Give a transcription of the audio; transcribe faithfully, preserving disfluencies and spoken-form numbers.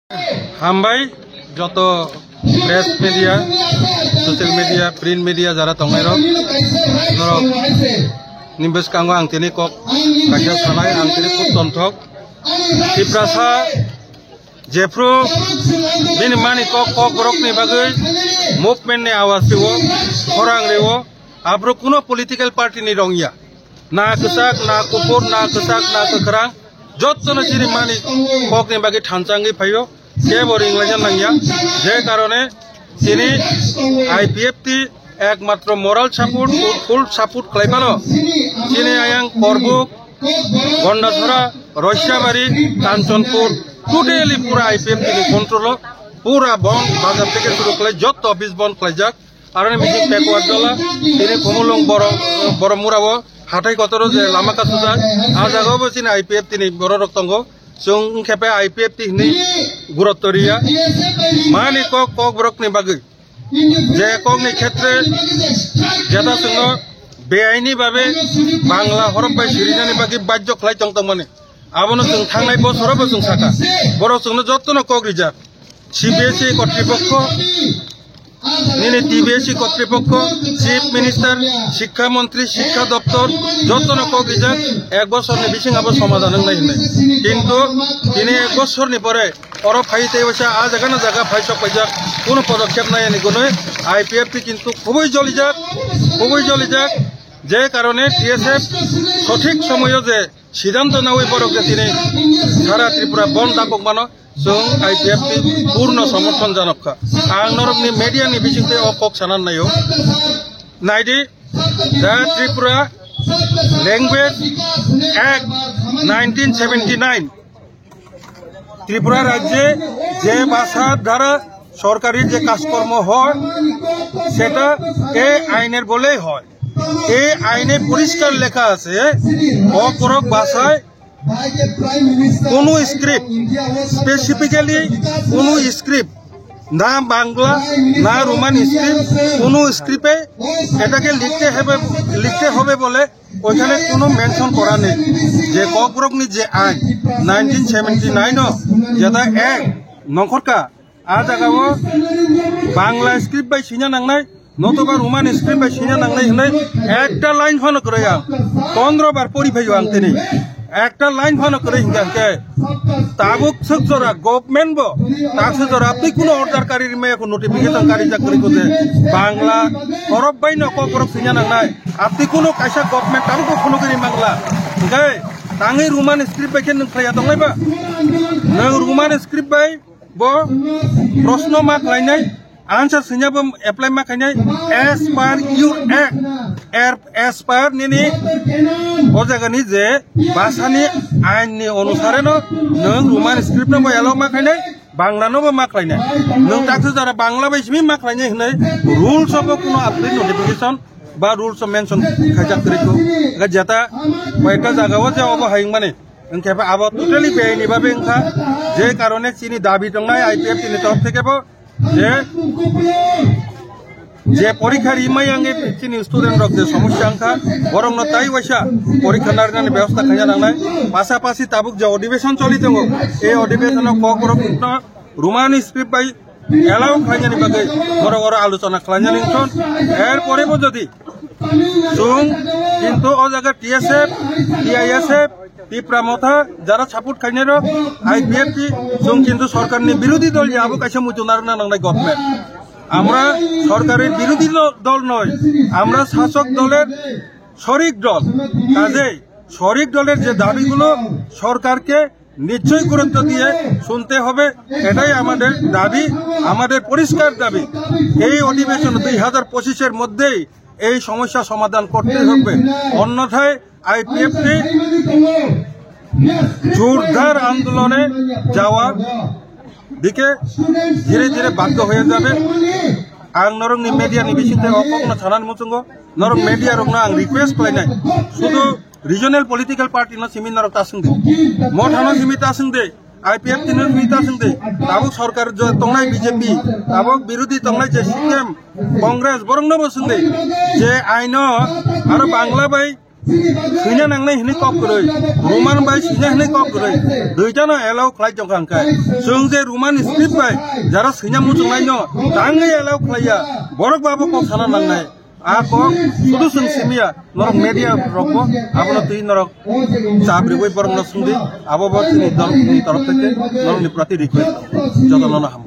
Hambai joto press media, social media, print media jara tongnai rok, norok ni bwskango ang tini kok kaisa sanai, ang tini khub tonthok. Tiprasa jephru bini mani kok, kok borok ni bagwi movement ni awas rio, khorang rio, abro kuno political party ni rong ya. Na kwchak, na kuphur, na kwchak, na kwkhrang, jottono chini mani kokni bagwi thansa wngwi phaio, kebo ringlaina nangya. Je karone chini I P F T ekmatro moral support, full support khlai mano. Chini ayang Korbuk, Gondathora, Roisabari, Kanchanpur, totally pura I P F T ni control o, pura bon, bazar theke shuru khlai jotto office bon khlaijak. Aroni meeting backward dola, tini Khumulwng Boro-, Boromura o, hathai kotoro je lama kasujak, a jaga o bo chini I P F T ni borok rok tongo. Chwng wngkhe pai I P F T hinwi gurutto riya. Mani kok, kok borok ni bagwi. Je kok ni khetre jeta chwngno beaini babe Bangla horop bai sirinani bagwi bajjo khlai tong tongmani. Abono chwng thangnai bosoro bo chwng saka. Borok chwngno jottono kok rijak. C B S E kotripokho, nini T B S E kotripokho, Chief Minister, Shikkha Montri, Shikkha Doptor, jottono kok rijak, ek bosorni bising abo somadhan wngnai hinwi. Kintu tini ek bosorni pore oro phai tei waisa a jaga na jaga phai sok paijak, kuno podokkhep nayani gunoi I P F T kintu khubui jolijak, khubui jolijak, je karone T S F sothik somoyo je siddhanto nawi borok je tini sara Tripura bon dakok mano, chwng I P F T purno somorthon janok kha. Ang norokni media ni bisingtwi o kok sanan naio. Naidi, the Tripura Language Act nineteen seventy nine. Tripura রাজ্যে যে ভাষার দ্বারা সরকারি যে কাজকর্ম হয়, সেটা এই আইনের বলেই হয়। এই আইনে পরিষ্কার লেখা আছে, ককবরক ভাষায় কোনো স্ক্রিপ্ট, স্পেসিফিক্যালি কোনো স্ক্রিপ্ট, না বাংলা, না রোমান স্ক্রিপ্ট, কোনো স্ক্রিপ্টে এটাকে লিখতে হবে, লিখতে হবে বলে ওইখানে কোনো মেনশন করা নেই। যে ককবরকনি যে আইন নাইনটিন সেভেন্টি নাইন ও যেটা এক নখরকা, a jaga o Bangla script bai sina nangnai, notoba Roman script bai sina nangnai hinwi ekta line phano kwrwi ang. Pondro bar pori phaio ang tini. Ekta line phano kwrwi hingka hingke. Tabuk swk jora government bo, ta swk jora twi kuno order kari rimaya ko notification kari jak kwrwi ko je Bangla horop bai no kok borok sina nangnai. Atwi kuno kaisa government tabuk bo phunugwi rimangla. Hingke tangwi Roman script bai khe nwng khlaiya tonglai ba? Nwng Roman script bai bo proshno ma khlainai, answer swinya bo apply ma khainai, as per your act, er, as per nini o jagani je bhasani ain ni onusare no nwng Roman script no bo allow ma khainai, Bangla no bo ma khlainai. Nwng taksa jora Bangla bai simi ma khlainai hinwi rules o bo kuno update notification ba rules o mention khaijak kwrwi kho. Jeta koyekta jaga o je obo hayung mani. Hingke abo totally beaini babe wngkha, je karone chini dabi tongnai I P F T ni torop theke bo, je, je porikha rimai yange chini student rok je somosya wngkha, borokno tai waisa porikha narinani bebosta khaina nangnai. Pasapasi tabuk je odhibeshon choli tongo, ei odhibeshono kokborokno Roman script bai allow khlainani bagwi borok oro alochona khlainani wngkha. Er pore bo jodi chwng kintu o jaga T S F, T I S F, Tipra Motha jara support khainai rok, I P F T, chwng kintu sorkarni birodhi dol ya, abo kaisa muchung narwkna nangnai government. আমরা সরকারের বিরোধী দ-, দল নয়, আমরা শাসক দলের শরিক দল। কাজেই শরিক দলের যে দাবিগুলো সরকারকে নিশ্চয়ই গুরুত্ব দিয়ে শুনতে হবে, এটাই আমাদের দাবি, আমাদের পরিষ্কার দাবি। এই অধিবেশন দুই হাজার পঁচিশের মধ্যেই এই সমস্যা সমাধান করতে হবে, অন্যথায় I P F T জোরদার আন্দোলনে যাওয়ার দিকে ধীরে ধীরে বাধ্য হয়ে যাবে। Ang norokni media ni bisingtwi o kokno sanani muchungo, norok media rokno ang request khlainai, sudu regional political party no simi norok ta swngdi, Motha no simi ta swngdi, I P F T no simi ta swngdi, tabuk sorkar jo tongnai B J P, tabuk birodhi tongnai je C P M, Congress, borokno bo swngdi, je aino aro Bangla bai Swina nangnai hinwi kok kwrwi, Roman bai swina hinwi kok kwrwi, duitano allow khlai tongkha hwnkhe, chwng je Roman script bai jara swina muchungnai no tangwi allow khlaiya, borok ba abo kok sana nangnai. A kok sudu chwng simiya, norok media rokbo abono twi norok chap riwi borokno swngdi, abo bo chini dol ni torof theke norokni proti request, jotono no hamo.